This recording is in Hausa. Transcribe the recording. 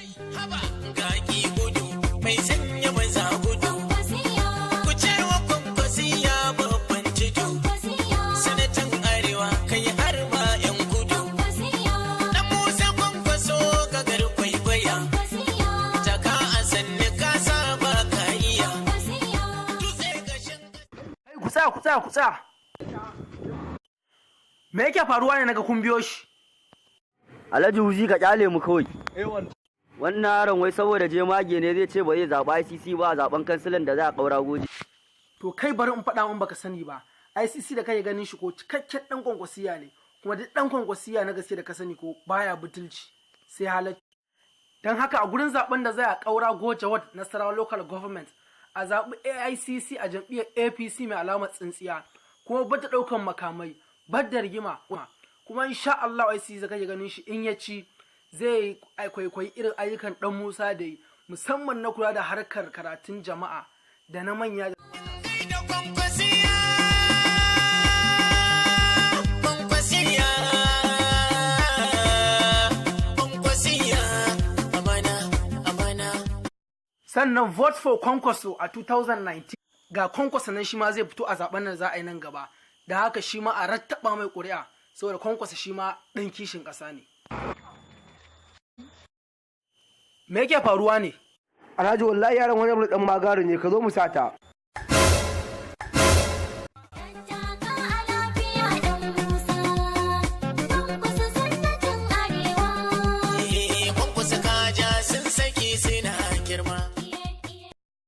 Haba ga gudu mai sanya maza gudu. Ku ce wa Kwankwasiya babban tudu. Sanatan Arewa kai har ma 'yan kudu. Dan Musa Kwankwaso gagar kwaikwaya. Taka a sanni ka saba ka iya. Dutse gashin Ku tsaya, ku tsaya, ku tsaya! Me yake faruwa ne naga kun biyo shi? Alhaji Huzi, ka kyale mu kawai. Wannan yaron wai saboda jemage ne zai ce ba zai zaɓi ICC ba a zaɓen kansilan da za a Ƙaura Goje. To kai, bari in faɗa in baka sani ba. ICC da kai ganin shi ko, cikakken dan Kwankwasiya ne, kuma duk dan Kwankwasiya na gaske da ka sani ko baya butulci sai halacci. Don haka a gurin zaben da zai a Ƙaura Goje Ward, Nasarawa Local Government, a zaɓi AICC a jam'iyyar APC mai alamar tsintsiya, kuma bata ɗaukan makamai, da rigima. Kuma insha Allah ICC da kake ganin shi, in ya ci zai kwaikwayi irin ayyukan Dan Musa da yi, musamman na kula da harkar karatun jama'a da na manya. Da Kwankwasiya, Kwankwasiya, Kwankwasiya, amana, amana. Sannan vote for Kwankwaso a 2019. Ga Kwankwaso nan, shi ma zai fito a zaben nan za a yi nan gaba. Da haka shi ma a rattaba mai ƙuri'a, saboda Kwankwaso shi ma ɗan kishin ƙasa ne. Me yake faruwa ne? Alhaji, wallahi yaran wani dan magaro ne, ka zo mu sata.